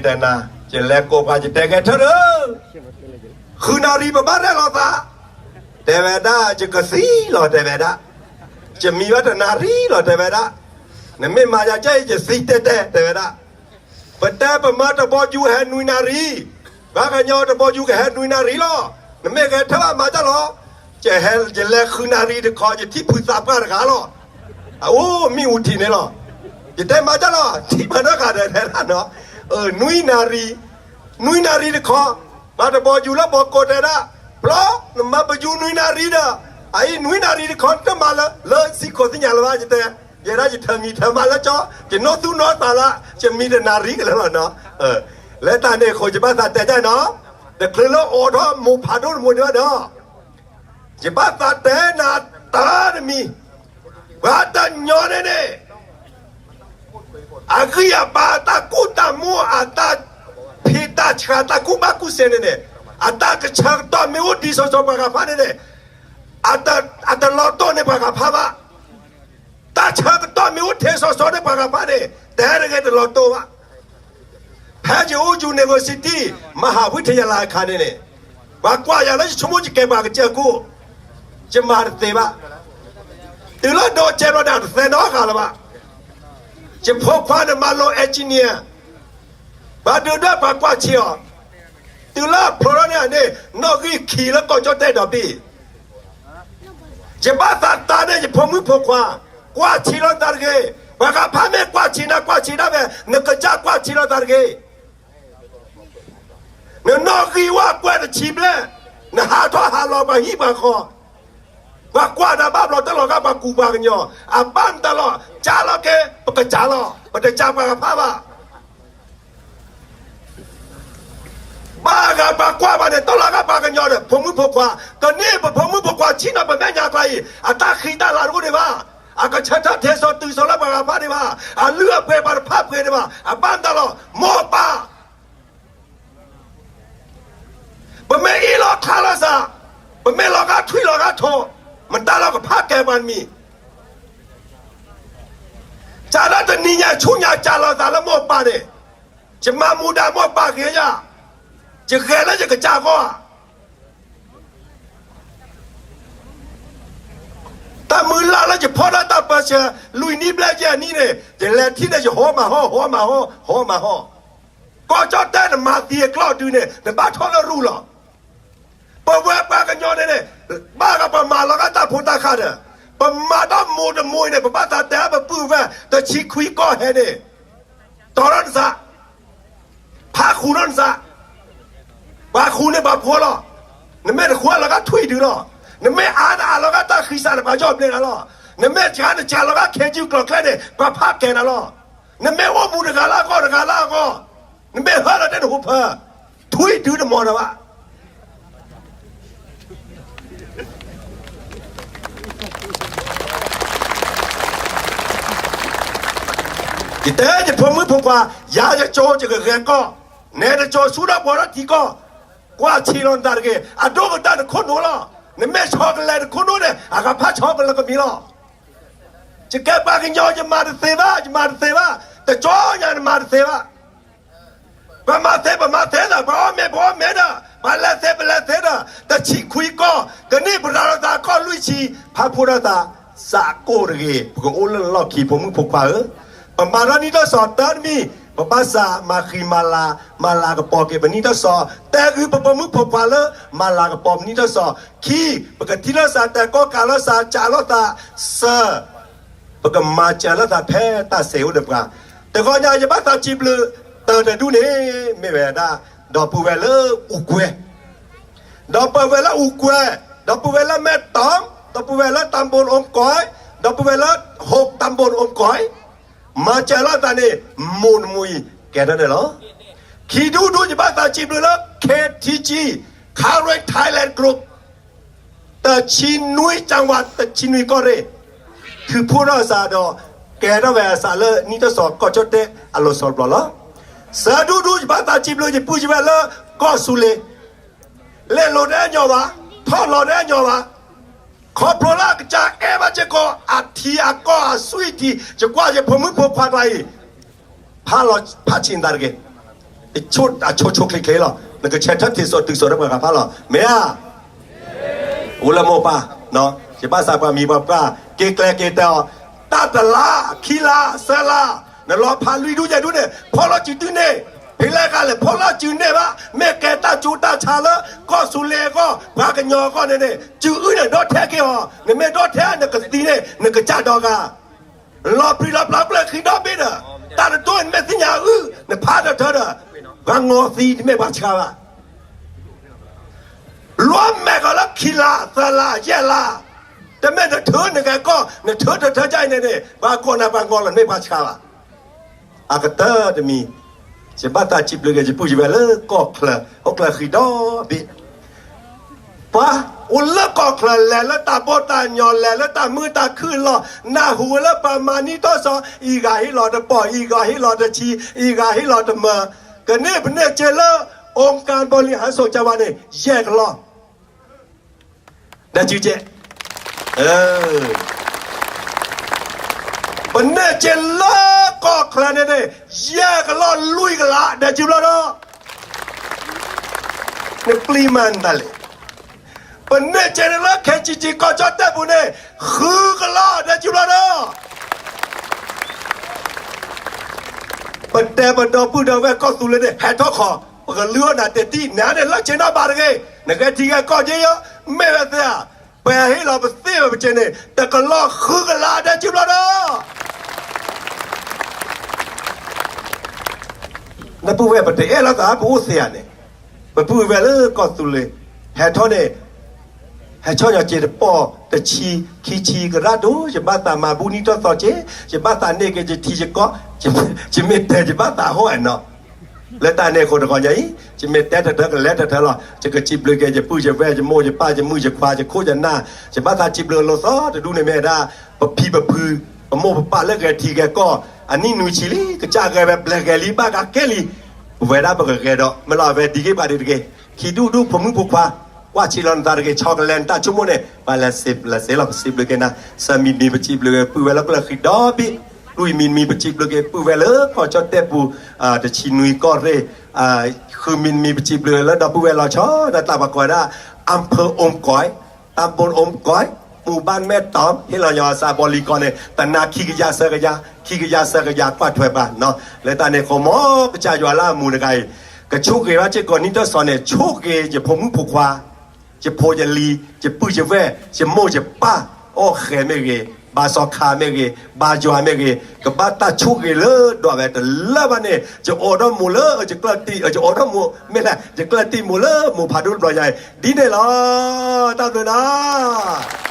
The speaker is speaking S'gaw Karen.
တဲနၤ, ယလဲၤကိးပှၤ ယတဲဂဲၤထၢၣ်ဒီး ဃုနၣ်ရံၣ်ပဘၣ်ရဲၣ်လီၤသး, တဲဝဲဒၣ် ယကသံလီၤ တဲဝဲဒၣ်, ယမံဘၣ်တနၣ်ရံၣ်လီၤ တဲဝဲဒၣ်, နမ့ၢ်မၤယၤကဲအံၤ ယသံတဲတဲ တဲဝဲဒၣ်, ပတဲပမၤတဘီယူၤဟဲနွံနၣ်ရံၣ်, ပှၤကညီတဘီယူၤကဟဲနွံနၣ်ရံၣ်လီၤ, နမ့ၢ်ဂဲၤထၢၣ်ဘၣ်မၤတၢ်လီၤ, ယဟဲယလဲၤဃုနၣ်ရံၣ်တခီ ယထံၣ်ဖုသးပှၢ်တဂၤလီၤ, အအိၣ်မ့ၣ်အူထံးန့ၣ်လီၤ, ယတဲမၤတၢ်လီၤ ထံၣ်မၤတၢ်ဂၤဒီးတဲဒၣ်နီၤ, နွံနၣ်ရံၣ် နွံနၣ်ရံၣ်တခီ, ပှၤတဘီယူၤလၢဘီကိးတဲဒၣ်, ဖျီ နမၤပယူၤနွံနၣ်ရံၣ်ဒီး, အအံၤနွံနၣ်ရံၣ်တခီ တမၤလၢ လၢစံးခိၣ်သ့ၣ်ညါလၢၤဘၣ် ယတဲ, ယဲဒၣ်ယထၢမံၤထၢမးလၢကၠီ, ယနီၢ်သူၣ်နီၢ်သးလၢ ယမံတနၣ်ရံၣ်ကလဲာ်လီၤနီၤ, လၢတၢ်န့ၣ်အဃိ ယဘၣ်သးတဲဒ်နီၤ, တချုးလၢအိးထီၣ်မိၢ်ဖးဒိၣ်တမူဒံးဘၣ်ဒီး ယဘၣ်သးတဲနၤတၢ်တမံၤ, ပှၤတညီန့ၣ်န့ၣ် အဂံၢ်အဘါအတၢ်ကူၣ်တၢ်မူအတၢ်ဖံးတၢ်ဆှးတၢ်ကူၣ်ဘၣ်ကူၣ်စဲၤန့ၣ်န့ၣ်, အတၢ်ကဆၢကတီၢ်မ့ၢ်အိၣ်ဒံးစီၤစီၤပှၤဂၤဖးန့ၣ်န့ၣ်, အတလီၤတိာ်န့ၢ်ပှၤဂၤဖးဘၣ်, တၢ်ဆၢကတီၢ်မ့ၢ်အိၣ်ထဲစီၤစီၤန့ၢ်ပှၤဂၤဖးန့ၣ် တဲတဂ့ၤတလီၤတိာ်ဘၣ် ဖဲယအိၣ် university မဟါဝံထယၤလၤအခါန့ၣ်န့ၣ်, ပှၤကွၢ်ယၤလၢယဆိကမိၣ်ယကဲပှၤကစၢၢ်ခိၣ်, ယမၤတသ့ဘၣ်, တုၤလၢဒိးကဲဘျီဒီးတသဲနီတဂၤလၢၤဘၣ်, ယဖိခွါန့ၣ်မၤလိ engineer, ပှၤဒုးဒွဲၣ်ပှၤကွၢ်ဆံးအီၤ, တုၤလၢဖျိထီၣ်န့ၣ်န့ၣ် နီၣ်ဂံၢ်ခံလၢကီၢ်ကၠီၣ်တဲၣ်ဒီးဘ့ၣ် ယဘၣ်သးတၢ်န့ၣ် ယဖိမုၣ်ဖိခွါ, ကွၢ်ဆံးလိာ်သးတဂ့ၤ, ပှၤဂၤဖးမ့ၢ်ကွၢ်ဆံးနၤကွၢ်ဆံးဒၣ်ဝဲ, နကစၢ်ကွၢ်ဆံးလိာ်သးတဂ့ၤ, နနီၣ်ဂံၢ်ဝဲကွဲးတဆံဘျဲၣ်, နဟးထီၣ်ဟးလီၤပှၤဟံၣ်ပှၤဃီ, ပှၤကွၢ်နၤဘၣ်ဘျီတလီၤဂာ်ပှၤကူပှၤကညီ, အဘၣ်နတၢ်လီၤ, ကၢ်လီၤက့ၤ ပကစၢ်လီၤ, ပတစၢ်ပှၤဂၤဖးဘၣ် ဘၣ်ဂၤပှၤကွၢ်ဘၣ်န့ၣ် တလီၤဂာ်ပှၤကညီဒီး ဖိမုၣ်ဖိခွါ, ကန့ၢ်ပဖိမုၣ်ဖိခွါဆံးနီၤ ပမဲာ်ညါကျါအံၤ အတၢ်ဃံတၢ်လၤတအိၣ်ဒံးဘၣ်, အကဆၢထၢၣ်ထဲစီၤတုၤစီၤလၢပှၤဂၤဖးဒံးဘၣ်, အလုၢ်အပှ့ၤပှၤတဖၣ်ပှ့ၤဒံးဘၣ်, အဘၣ်နတၢ်လီၤ, မိၢ်ပၢ် ပမ့ၢ်အ့ၣ်လိာ်ခါလိာ်သး, ပမ့ၢ်လီၤဂာ်ထွံၣ်လီၤဂာ်ထိး, မတၤလီၤကဖးကဲပှၤတမံၤ, ကၢ်ဒၣ်တနံၤညါဆူညါကၢ်လိာ်သးလၢမိၢ်ပၢ်န့ၣ်, ယမၤမူဒါမိၢ်ပၢ်ဂ့ၤယၤ, ယဂဲၤလၢယကစၢ်အဂီၢ်ဧါ တၢ်မုၢ်လၢ်လၢယဖီၣ်ဒၣ်တၢ်ပၢဆှၢ လွံၢ်နံၣ်ဘျဲၣ်ယဲၢ်နံၣ်န့ၣ် ယလဲၤထံၣ်န့ၣ် ယဟီမၤဟီၣ် ဟီမၤဟီၣ် ဟီမၤဟီၣ်, ကီၢ်ကၠီၣ်တဲၣ်နမၤသံအကျီၢ်ဒုန့ၣ် နဘၣ်ထီၣ်လၢရူၢ်လီၤ. ပဝဲပှၤကညီန့ၣ်န့ၣ် ဘၣ်ဂၤပမၤလီၤဂာ်တၢ်ဖိတၢ်ဃၢ်ဒီး ပမၤတၢ်မိၢ်တမိၢ်အံၤန့ၣ် ပဘၣ်သးတဲအါပပုၢ်ဝဲၢ် တဆံခွံကီၢ်ဟဲန့ၣ် တီၤထီၣ်နသး ဖးဃုာ်ထီၣ်နသး, ပှၤဃုာ်န့ၢ်ပှၤဖိလီၤ. နမ့ၢ်တဃုာ်လီၤဂာ်ထွံၣ်ဒုလီၤ. နမ့ၢ်အါနအါလီၤဂာ်တၢ်ဃံစးန့ၣ် ပှၤယီၣ်ဘျ့နၤလီၤ. နမ့ၢ်စှၤနစှၤလီၤဂာ်ခဲကုၢ်ကျိၤကျဲန့ၣ် ပှၤဖးကဲနၤလီၤ. နမ့ၢ်အိၣ်မူတဂၤလၢအဂီၢ်တဂၤလၢအဂီၢ်, နမ့ၢ်ဟၢလီၤတဲနဟူးဖၢ, ထွံၣ်ဒုတမီၤနၤဘၣ်. ယတဲယဖိမုၣ်ဖိခွါ, ယၤယကၠိ ယကဂဲၤကီၢ်, နဲတကၠိဆူဒီးပှၤထီၣ်ထံကီၢ်, ကွၢ်ဆံးလီၤနသးတဂ့ၤ, အဒိၣ်ကတၢၢ်တခိၣ်နူာ်လီၤ. နမ့ၢ်ဆီကလဲၤတခိၣ်နူာ်န့ၣ် အကဖးဆီကလဲၤကမံၤလီၤ. ယကဲပှၤကညီ ယမၤတသ့ဘၣ်, ယမၤတသ့ဘၣ်, တကၠိညါနမၤတသ့ဘၣ်. ပမၤသ့ ပမၤသ့ဒီး, ပအီၣ်မ့ၤ ပအီၣ်မ့ၤဒီး, ပလဲၤသ့ ပလဲၤသ့ဒီး, တဆံခွံကီၢ်, ကန့ၢ်ပရၤလီၤသးကီၢ်လွံၢ်ဆံ, ဖးဖှိၣ်ထီၣ်သး, စးကိၣ်တဂ့ၤ, ပကအိၣ်လၢလီၢ်ခံ ဖိမုၣ်ဖိခွါဧၢ. ပမၤထီၣ်နံၣ်ထီၣ်စီၤတၢ်တမံၤ, ပဘၣ်စးမၤဃံမၤလၤ, မၤလၤကပီၤက့ၤပနံၣ်ထီၣ်စီၤ, တဲဂုၢ်ပဖိမုၣ်ဖိခွါလၢ မၤလၤကပီၤပနံၣ်ထီၣ်စီၤ, ခံ, ပကထံၣ်လိာ်သး တဲကီၢ်ကးလိာ်သး ကးလိာ်သး, သၢ ပကမၤစၢၤလိာ်သးဖဲတၢ်ဆဲးအိၣ်ဒီးပှၤ, တဂီၤညါ ယဘၣ်သးစံးဘျုး, တၢ်တဒူၣ်န့ၣ် မ့ၢ်ဝဲဒၣ်, ဒီပုၢ်ဝဲၢ်လၢအူကွဲၤ, ဒီပုၢ်ဝဲၢ်လၢအူကွဲၤ, ဒီပုၢ်ဝဲၢ်လၢမဲၢ်တီ, ဒီပုၢ်ဝဲၢ်လၢတၢ်ဘိၣ်အိၣ်ကီး, ဒီပုၢ်ဝဲၢ်လၢ ဟိးတၢ်ဘိၣ်အိၣ်ကီး, မၤစၢၤလိာ်သးန့ၣ် မိၢ်တမူအံၤ ကဲထီၣ်န့ၣ်လီၤ. ခံဒူၣ်ဒူၣ် ယဘၣ်သးစံးဘျုးလၢ KTG, Karen Thailand Group တဆံနွံ ကၠၢဝး တဆံနွံကီၢ်ရ့ၣ်, ထုးဖှိၣ်ထီၣ်အသးဒီး ကဲထီၣ်ဝဲအသးလၢနံၣ်ထီၣ်စီၤကီၢ်ကၠီၣ်တဲၣ်အလီၤဆီတဘျီလီၤ. သၢဒူၣ်ဒူၣ် ယဘၣ်သးစံးဘျုး ယပုၢ်ယဝဲၢ်လၢကီၢ်သူလ့ၤ, လဲၤလိာ်တအဲၣ်ညီဘၣ်, ထီၣ်လီၤတအဲၣ်ညီဘၣ်, ခီဖျိလၢအကစၢ်အဲၣ်ဘၣ်စ့ၢ်ကီး အထံအကီၢ်အသွံၣ်ထံး, ယကွၢ်ယဖိမုၣ်ဖိခွါကျါအံၤ ဖးလီၤဖးဆံးနသးတဂ့ၤ. အဆိဆိချ့ချ့လီၤ. နကဆဲးထၢၣ်ထံးစိးတုၤစိးဒီးပှၤဂၤဖးလီၤ. မ့ၢ်ဧါ. အိၣ်လၢမိၢ်ပၢ်, ယဘၣ်သးပှၤမံၤပှၤပှၢ် က့ၤကျဲၤက့ၤတဲအီၤ, တၢ်တလါ, ခံလါ, သၢလါ, နလီၤဖးလွံၢ်ဒူယဲၢ်ဒူန့ၣ် ဖီၣ်လီၤစုၤတုၤန့ၣ်, ဖဲလဲၣ်ဂၤလဲၣ် ဖီၣ်လီၤစုၤန့ၢ်ဘၣ်, မ့ၢ်ကဲတၢ်ကၠိတၢ်ဆါလၢ ကီၢ်သူလ့ၤအဂီၢ် ပှၤကညီအဂီၢ်န့ၣ်န့ၣ် စုၤအုၣ်န့ၣ်ဒီထဲက့ၤအီၤ, နမ့ၢ်ဒီထဲနကသံန့ၣ် နကစၢ်ဒီဂၤ လီၤပြံလီၤပြါကျၢၢ်ဃံဒီဘ့ၣ်ဒီး, တၢ်တတိၢ်နမ့ၢ်သ့ၣ်ညါအုၣ် နဖးတထၢဒီး, ပှၤငီၤသံတမ့ၢ်ပှၤဆှါဘၣ်. လီၤမဲာ်ကီးလၢခံလါသၢလါယဲၢ်လါ, တမ့ၢ်နထၢနဂဲၤကီၢ် နထၢတထၢကါအံၤန့ၣ်န့ၣ် ပှၤကိးနၤပှၤငီၤလီၤ တမ့ၢ်ပှၤဆှါဘၣ်. အကတၢၢ်တမံၤ, ယဘၣ်သးစံးဘျုးက့ၤယပုၢ်ယဝဲၢ်လၢကီၢ်ချၢ ဟီၣ်ချၢဃံဒီဘ့ၣ် ပှၤအိၣ်လၢကီၢ်ချၢ လဲၤလၢတၢ်ဘီတၢ်ညီ လဲၤလၢတၢ်မုာ်တၢ်ခုၣ်လီၤ, နၢ်ဟူဝဲလၢပှၤမၤနံၣ်ထီၣ်သီ အံၤဂၤဟ့ၣ်လီၤတပီၢ် အံၤဂၤဟ့ၣ်လီၤတဆံ အံၤဂၤဟ့ၣ်လီၤတမၢ, ကန့ၢ်ပန့ၢ်စ့လၢ องค์การบริหารส่วนจังหวัดန့ၣ် ယဲၢ်ကလီၢ် ဒီးစုကဲး ပန့ၢ်စ့လၢကီၢ်ချၢန့ၣ်န့ၣ် ယဲၢ်ကလီၢ်လွံၢ်ကလး ဒီးစုဘျီဒီး နပျံၤမၤနတၢ်လဲၣ်. ပန့ၢ်စ့လၢ ခဲကံကံ ကီၢ်ကၠီၣ်တဲၣ်ပူၤန့ၣ် ဃုကလီၢ် ဒီးစုဘျီဒီး ပတဲပဒီပုၢ်ဒီဝဲၢ်ကီၢ်သူလ့ၤန့ၣ် ဟဲထီၣ်ခီ, ပကလုၢ်အီၣ်နၤတ့ၢ်တံၢ် နၤန့ၣ်လၢဆ့ၣ်နီၤဘၣ်တဂ့ၤ, နဂဲၤထံဂဲၤကီၢ်က့ယီ, မ့ၢ်ဝဲသ့ဧါ, ပဟ့ၣ်လီၤပသ့ၣ်ဝဲပစ့န့ၣ် တကလီၢ်ဃုကလးဒီးစုဘျီဒီး နပုၢ်ဝဲၢ်ပတအဲၣ်လီၤသး ပအိၣ်သ့ဧါန့ၣ်, ပပုၢ်ဝဲၢ်လၢကီၢ်သူလ့ၤ ဟဲထီၣ်န့ၣ် ဟဲဆီၣ်ညီၤစ့တပီၢ်တဆံ ခံဆံကရၢ်ဒိၣ် ယဘၣ်သးမၤဘူၣ်နံၣ်ထီၣ်သီစ့, ယဘၣ်သးန့ၢ်က့ၤယထံယကီၢ်, ယမ့ၢ်တဲယဘၣ်သးဟီၣ်အဲၣ်နီၤ, လၢတၢ်န့ၣ်အဃိတဂီၢ်ညါအံၤ ယမ့ၢ်တဲတထၢကလဲၤတထၢလီၤ, ယကစံးဘျုးက့ၤယပုၢ်ယဝဲၢ် ယမိၢ်ယပၢ် ယမုၣ်ယခွါ ယခိၣ်ယနၢ်, ယဘၣ်သးစံးဘျုးအလိၤသီတဒူန့ၣ်မ့ၢ်ဝဲဒၣ် ပဖံပဖု ပမိၢ်ပပၢ်လၢဂဲၤထံဂဲၤကီၢ် အနံၣ်နွံဆံလံ ကစၢ်ဂဲၤဝဲဘျဲးဂဲၤလံ ဘၣ်ဂၤကဲလံ, ပဝဲဒၣ်ပကဂဲၤဒီး မ့ၢ်လီၤအဝဲဒံးဂ့ၤဘၣ်ဒံးတဂ့ၤ, ခံဒူၣ်ဒူၣ်ဖိမုၣ်ဖိခွါ, ကွၢ်ဆံးလီၤနသးတဂ့ၤ ဆီကလဲၤနတၢ်ဆိကမိၣ်န့ၣ် ပှၤလဲၤစ့ လဲၤစ့လီၤ ပစံးဘျုးက့ၤနၤ, သၢမံၤတမံၤပစံးဘျုးက့ၤပုၢ်ဝဲၢ်လၢကျၢၢ်ဃံဒီဘ့ၣ်, လွံၢ်မံၤတမံၤပစံးဘျုးက့ၤပုၢ်ဝဲၢ်လၢကီၢ်ကၠီၣ်တဲၣ်ပူၤ, တဆံနွံကီၢ်ရ့ၣ်, ဃုမံၤတမံၤပစံးဘျုးလၢဒီပုၢ်ဝဲၢ်လီၤဆီ ဒီးတၢ်ပှၤကိးဝဲဒၣ် อำเภอโอมก๋อย ตำบลโอมก๋อย หมู่บ้านแม่ต๋อม ဟ့ၣ်လီၤညီၤအသးဘီလံကီၢ်န့ၣ် တနၤခံကယၤသၢကယၤ, ခံကယၤသၢကယၤ ကွၢ်ထွဲပှၤနီၤ, လၢတၢ်န့ၣ်အဃိ မ်ကစၢ်ယွၤလၢအမူးတဂၤအံၤ ကဆိၣ်ဂ့ၤဘၣ်စ့ၢ်ကီးနံၣ်ထီၣ်သီန့ၣ် ဆိၣ်ဂ့ၤယဖိမုၣ်ဖိခွါ, ယဖိယလံၤ, ယပုၢ်ယဝဲၢ်, ယမိၢ်ယပၢ်, အီၣ်ဃဲၤမ့ၢ်ဂ့ၤ, ဘါစီၤခါမ့ၢ်ဂ့ၤ, ဘါယွၤမ့ၢ်ဂ့ၤ, ကဘၣ်တၢ်ဆိၣ်ဂ့ၤလၢဒွးဝဲတလၢဘၣ်န့ၣ် ယအိးထီၣ်မူးလၢ ယကျၢၢ်တံၢ်, ယအိးထီၣ်မူး, မ့ၢ်လဲၣ်, ယကျၢၢ်တံၢ်မူးလၢမိၢ်ဖးဒိၣ်တဘျီညါအံၤ ဒ်န့ၣ်လီၤ. တၢ်ဘျုးနၤ